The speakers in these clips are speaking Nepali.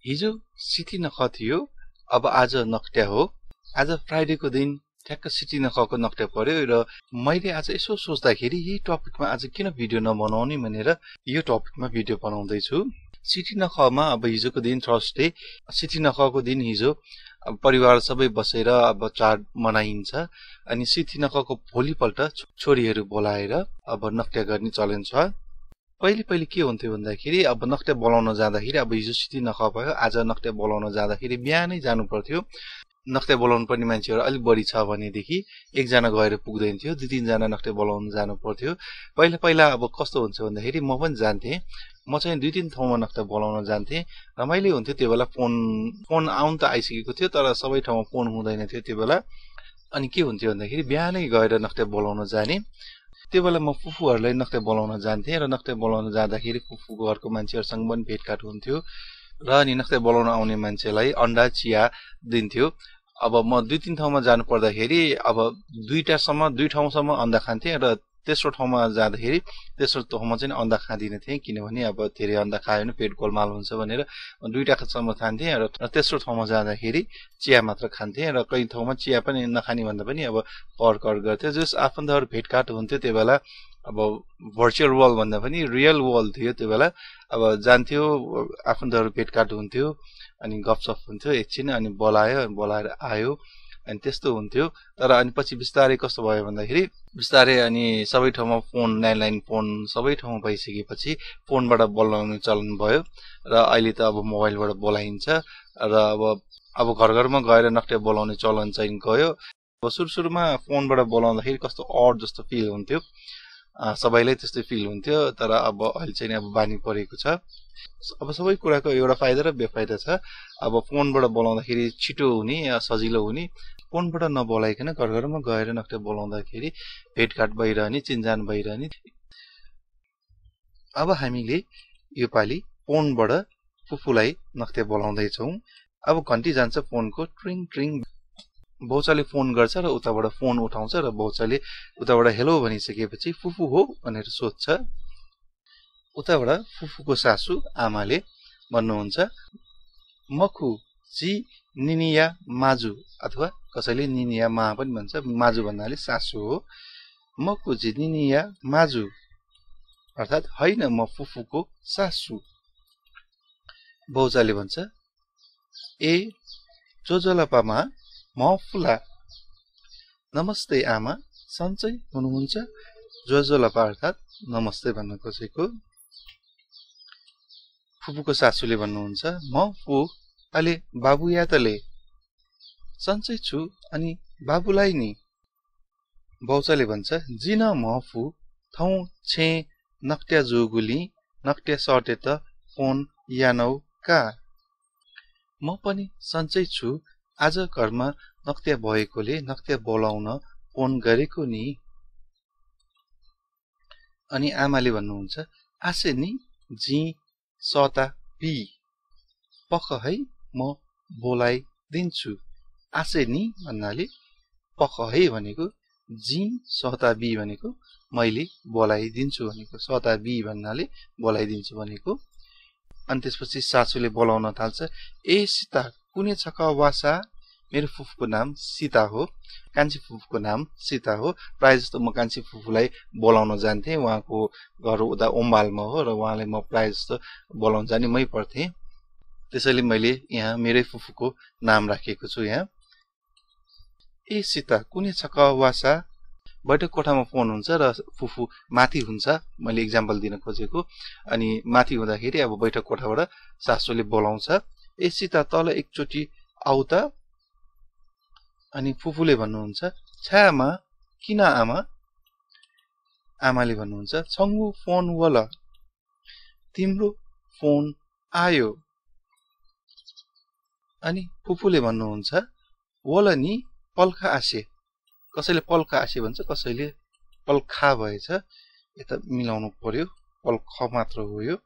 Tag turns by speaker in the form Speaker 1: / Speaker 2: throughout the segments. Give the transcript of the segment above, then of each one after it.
Speaker 1: हिजो सिटी नख थियो अब आज नख्ट्या हो आज फ्राइडेको दिन ठ्याक्क सिटी नखको नख्ट्या पर्यो र मैले आज यसो सोच्दाखेरि यही टपिकमा आज किन भिडियो नबनाउने भनेर यो टपिकमा भिडियो बनाउँदै छु सिटी नखमा अब हिजोको दिन थर्सडे सिटी नखको दिन हिजो अब परिवार सबै बसेर अब चाड मनाइन्छ अनि सिटी नखको भोलिपल्ट छोरीहरू बोलाएर अब नख्ट्या गर्ने चलन छ पहिले के हुन्थ्यो भन्दाखेरि अब नख्ट्या बोलाउन जाँदाखेरि अब हिजो सिटी नख भयो आज नख्ट्या बोलाउन जाँदाखेरि बिहानै जानु पर्थ्यो नख्ट्या बोलाउनु पर्ने मान्छेहरु अलि बढी छ भनेदेखि एकजना गएर पुग्दैन थियो दुई तीन जना नख्ट्या बोलाउन जानु पर्थ्यो पहिला अब कस्तो हुन्छ भन्दाखेरि म पनि जान्थे म चाहिँ दुई तीन ठाउँमा नख्ट्या बोलाउन जान्थे रमाइलो हुन्थ्यो त्यो बेला फोन आउन त आइसकेको थियो तर सबै ठाउँमा फोन हुँदैन थियो त्यो बेला अनि के हुन्थ्यो भन्दाखेरि बिहानै गएर नख्ट्या बोलाउन जाने त्यो बेला म फुफुहरुलाई नख्ट्या बोलाउन जान्थे र नख्ट्या बोलाउन जाँदाखेरि फुफुको घरको मान्छेहरुसँग पनि भेटघाट हुन्थ्यो र अनि नख्ट्या बोलाउन आउने मान्छेलाई अन्डा चिया दिन्थ्यो अब म दुई तीन ठाउँमा जानु पर्दाखेरि अब दुई ठाउँसम्म अन्डा खान्थे र तेस्रो ठाउँमा जाँदाखेरि तेस्रो ठाउँमा चाहिँ अन्डा खादिन थिए किनभने अब धेरै अन्डा खायो भने पेट गोलमाल हुन्छ भनेर दुईटासम्म खान्थे र तेस्रो ठाउँमा जाँदाखेरि चिया मात्र खान्थे र कई ठाउँमा चिया पनि नखाने भन्दा पनि अब कर गर्थ्यो जस आफन्तहरु भेटघाट हुन्थ्यो त्यो बेला अब भर्चुअल वर्ल्ड भन्दा पनि रियल वर्ल्ड थियो त्यो बेला अब जान्थ्यो आफन्तहरु भेटघाट हुन्थ्यो अनि गफसफ हुन्थ्यो एकछिन अनि बोलाएर आयो अनि त्यस्तो हुन्थ्यो तर अनि पछि बिस्तारै कस्तो भयो भन्दाखेरि बिस्तारै अनि सबै ठाउँमा फोन ल्यान्डलाइन फोन सबै ठाउँमा भइसकेपछि फोनबाट बोलाउने चलन भयो र अहिले त अब मोबाइलबाट बोलाइन्छ र अब घरमा गएर नख्ट्या बोलाउने चलन चाहिँ गयो अब सुरुमा फोनबाट बोलाउँदाखेरि कस्तो अड जस्तो फिल हुन्थ्यो सबैलाई त्यस्तै फिल हुन्थ्यो तर अब अहिले चाहिँ अब बानी परेको छ अब सबै कुराको एउटा फाइदा र बेफाइदा छ अब फोनबाट बोलाउँदाखेरि छिटो हुने सजिलो हुने फोनबाट नबोलाइकन घरमा गएर नख्ट्या बोलाउँदाखेरि भेटघाट भइरहने चिनजान भइरहने अब हामीले यो पाली फोनबाट फुफुलाई नख्ट्या बोलाउँदै छौं अब घण्टी जान्छ फोनको ट्रिङ ट्रिङ बौचाले फोन गर्छ र उताबाट फोन उठाउँछ र बौचाले उताबाट हेलो भनिसकेपछि फुफु हो भनेर सोध्छ उताबाट फुफुको सासु आमाले भन्नुहुन्छ मखु जी निनिया माजु अथवा कसैले निनिया मा पनि भन्छ माजु भन्नाले सासु हो मखु जी निनिया माजु अर्थात हैन म फुफुको सासु बौचाले भन्छ ए जोजोलापामा म फुला नमस्ते आमा सन्चै हुनुहुन्छ जोजोलापा अर्थात नमस्ते भन्न खोजेको फुफुको सासूले भन्नुहुन्छ म फु अले बाबु यातले सन्चै छु अनि बाबुलाई नि बौचाले भन्छ जिन म फु थौ छे नख्ट्या जोगुली नख्ट्या सटे त फोन यानौ का म पनि सन्चै छु आज घरमा नख्ट्या भएकोले नख्ट्या बोलाउन फोन गरेको नि अनि आमाले भन्नुहुन्छ आसे नि जी सता बी पख है म बोलाइ दिन्छु आसे नि भन्नाले पख है भनेको जी सता बी भनेको मैले बोलाइदिन्छु भनेको सता बी भन्नाले बोलाइदिन्छु भनेको अनि त्यसपछि सासूले बोलाउन थाल्छ ए सीता कुने छक वासा मेरो फुफुको नाम सीता हो कान्छी फुफुको नाम सीता हो प्राय जस्तो म कान्छी फुफुलाई बोलाउन जान्थे उहाँको घर उता ओम्बालमा हो र उहाँले म प्राय जस्तो बोलाउन जाने मै पर्थे त्यसैले मैले यहाँ मेरै फुफुको नाम राखेको छु यहाँ ए सीता कुने छक वासा बैठक कोठामा फोन हुन्छ र फुफु माथि हुन्छ मैले एक्जाम्पल दिन खोजेको अनि माथि हुँदाखेरि अब बैठक कोठाबाट सासूले बोलाउँछ ए सीता तल एकचोटी आउ त अनि फुफुले भन्नुहुन्छ छ्यामा किन आमा आमाले भन्नुहुन्छ छंगु फोन वला तिम्रो फोन आयो अनि फुफुले भन्नुहुन्छ वला नि पल्खा आसे कसैले पल्खा आसे भन्छ कसैले पल्खा भएछ यता मिलाउनु पर्यो पल्ख मात्र हो यो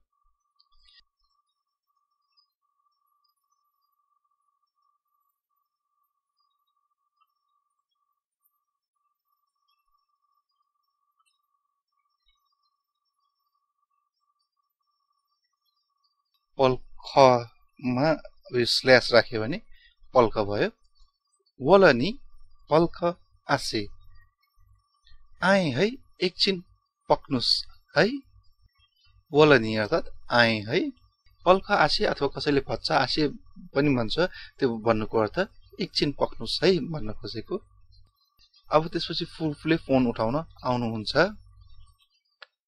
Speaker 1: पल्खमा अब यो स्ल्यास राख्यो भने पल्क भयो वलनी पल्क आसे आए है एकछिन पक्नुस् है वलनी अर्थात आए है पल्क आसे अथवा कसैले भच्चा आसे पनि भन्छ त्यो भन्नुको अर्थ एकछिन पक्नुस् है भन्न खोजेको अब त्यसपछि फुपूले फोन उठाउन आउनुहुन्छ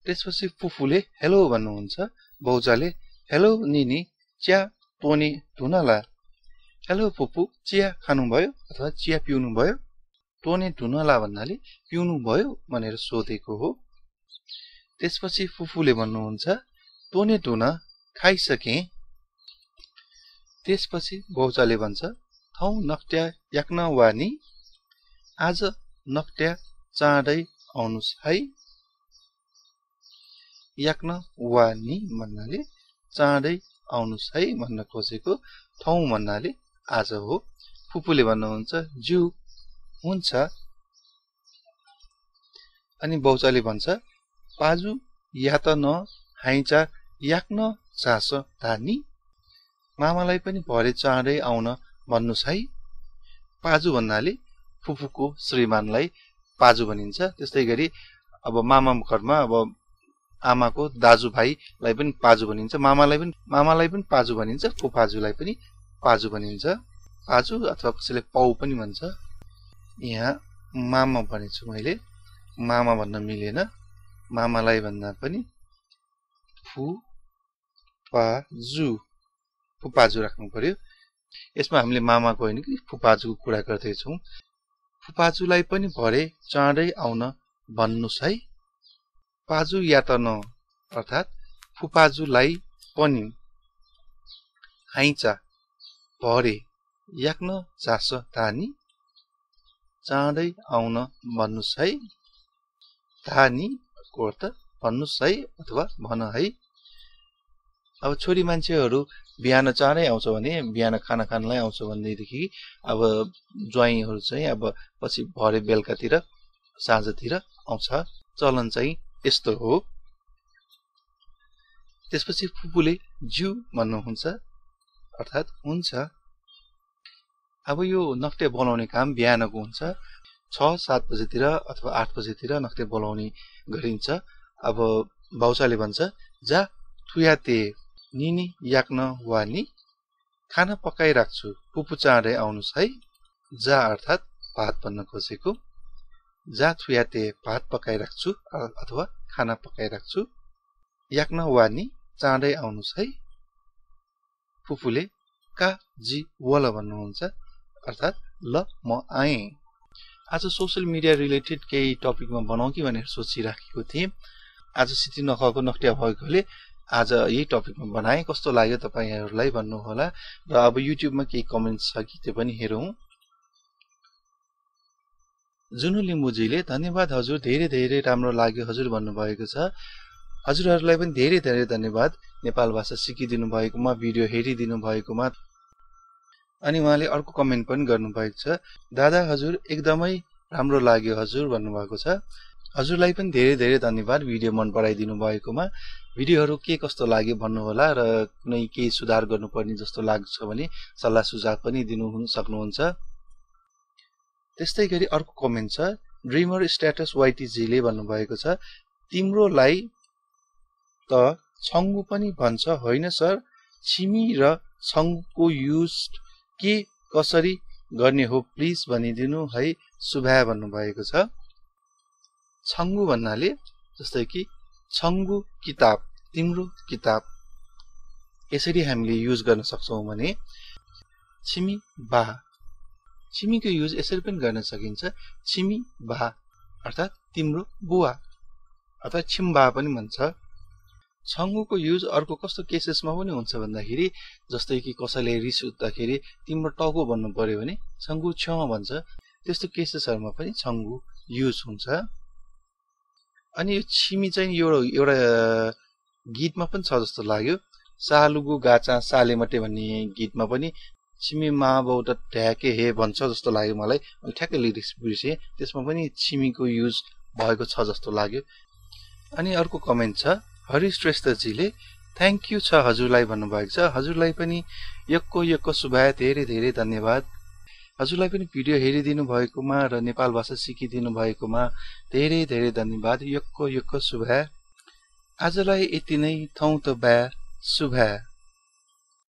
Speaker 1: त्यसपछि फुपूले हेलो भन्नुहुन्छ बौजाले हेलो निनी चिया तोनी धुनला हेलो फुपू चिया खानुभयो अथवा चिया पिउनु भयो तोने धुनला भन्नाले पिउनु भयो भनेर सोधेको हो त्यसपछि फुपूले भन्नुहुन्छ तोने धुन खाइसके त्यसपछि बौजाले भन्छ थौ नक्ट्या याक्न वानी आज नक्ट्या चाँडै आउनुस् है याक्न वानी भन्नाले चाँडै आउनुस् है भन्न खोजेको ठाउँ भन्नाले आज हो फुपूले भन्नुहुन्छ ज्यू हुन्छ अनि बौचाले भन्छ पाजु या त न हाइचा याक्न चास धानी मामालाई पनि भरे चाँडै आउन भन्नुस् है पाजु भन्नाले फुपूको श्रीमानलाई पाजु भनिन्छ त्यस्तै गरी अब मामा घरमा अब आमाको दाजुभाइलाई पनि पाजु भनिन्छ मामालाई पनि पाजु भनिन्छ फुपाजुलाई पनि पाजु भनिन्छ पाजु अथवा कसैले पाउ पनि भन्छ यहाँ मामा भनेछु मैले मामा भन्न मिलेन मामालाई भन्दा पनि फुपाजु राख्नु पर्यो यसमा हामीले मामाको होइन कि फुपाजुको कुरा गर्दैछौँ फुपाजुलाई पनि भरे चाँडै आउन भन्नुस् है पाजु या त न अर्थात फुपाजुलाई पनि हाइचा भरे याक्न चास धानी चाँडै आउन भन्नुस् है धानीको अर्थ भन्नुस् है अथवा भन है अब छोरी मान्छेहरू बिहान चाँडै आउँछ भने बिहान खाना खानलाई आउँछ भनेदेखि अब ज्वाइँहरू चाहिँ अब पछि भरे बेलुकातिर साँझतिर आउँछ चलन चाहिँ यस्तो हो त्यसपछि फुपूले ज्यू भन्नुहुन्छ अर्थात हुन्छ अब यो नक्टे बोलाउने काम बिहानको हुन्छ 6-7 बजेतिर अथवा 8 बजेतिर नक्टे बोलाउने गरिन्छ अब बाउचाले भन्छ जा थुयाते निनी याक्न वानी खाना पकाइराख्छु फुपू चाँडै आउनुस् है जा अर्थात भात भन्न खोजेको जा थुयाते भात पकाइराख्छु अथवा खाना पकाइराख्छु याक्न वानी चाँडै आउनुस् है फुपूले का जी वल भन्नुहुन्छ अर्थात ल म आएँ आज सोशल मिडिया रिलेटेड केही टपिकमा बनाऊ कि भनेर सोचिराखेको थिएँ आज सिटी नखको नक्टिया भएकोले आज यही टपिकमा बनाए कस्तो लाग्यो तपाईहरुलाई भन्नु होला र अब युट्युबमा केही कमेन्ट्स छ कि त्यो पनि हेरौं जुनु लिम्बुजीले धन्यवाद हजुर धेरै धेरै राम्रो लाग्यो हजुर भन्नुभएको छ हजुरहरुलाई पनि धेरै धेरै धन्यवाद नेपाल भाषा सिकिदिनु भएकोमा भिडियो हेरिदिनु भएकोमा अनि उहाँले अर्को कमेन्ट पनि गर्नुभएको छ दादा हजुर एकदमै राम्रो लाग्यो हजुर भन्नुभएको छ हजुरलाई पनि धेरै धेरै धन्यवाद भिडियो मन पराइदिनु भएकोमा भिडियोहरु के कस्तो लाग्यो भन्नु होला र कुनै केही सुधार गर्नुपर्ने जस्तो लाग्छ भने सल्लाह सुझाव पनि दिनु सक्नुहुन्छ त्यस्तै गरी अर्को कमेन्ट छ ड्रिमर स्ट्याटस वाइटीजी ले भन्नुभएको छ तिम्रोलाई त छंगु पनि भन्छ होइन सर छिमी र छंगुको युज के कसरी गर्ने हो प्लिज भनिदिनु है सुभा भन्नुभएको छ छंगु भन्नाले जस्तै कि छंगु किताब तिम्रो किताब यसरी हामीले युज गर्न सक्छौं भने छिमी बा छिमीको युज यसरी पनि गर्न सकिन्छ छिमी बा अर्थात तिम्रो बुवा अथवा छिम्बा पनि भन्छ छंगुको युज अर्को कस्तो केसेसमा पनि हुन्छ भन्दाखेरि जस्तै कि कसैले रिस उठ्दाखेरि तिम्रो टाउको भन्नु पर्यो भने छंगु छ भन्छ त्यस्तो केसेसहरुमा पनि छंगु युज हुन्छ अनि यो छिमी चाहिँ एउटा गीतमा पनि छ जस्तो लाग्यो सालुगु गाचा साले मटे भन्ने गीतमा पनि छिमी मा बहुत ढ्याके हे भन्छ जस्तो लाग्यो मलाई ठ्याक्कै लिरिक्स बिर्से त्यसमा पनि छिमीको युज भएको छ जस्तो लाग्यो अनि अर्को कमेन्ट छ हरि श्रेष्ठजीले थ्याङ्क यू छ हजुरलाई भन्नुभएको छ। हजुरलाई पनि यक्को शुभाय धेरै धेरै धन्यवाद। हजुरलाई पनि भिडियो हेरिदिनु भएकोमा र नेपाल भाषा सिकिदिनु भएकोमा धेरै धेरै धन्यवाद। यक्को शुभाय। आजलाई यति नै थौं त बा शुभाय।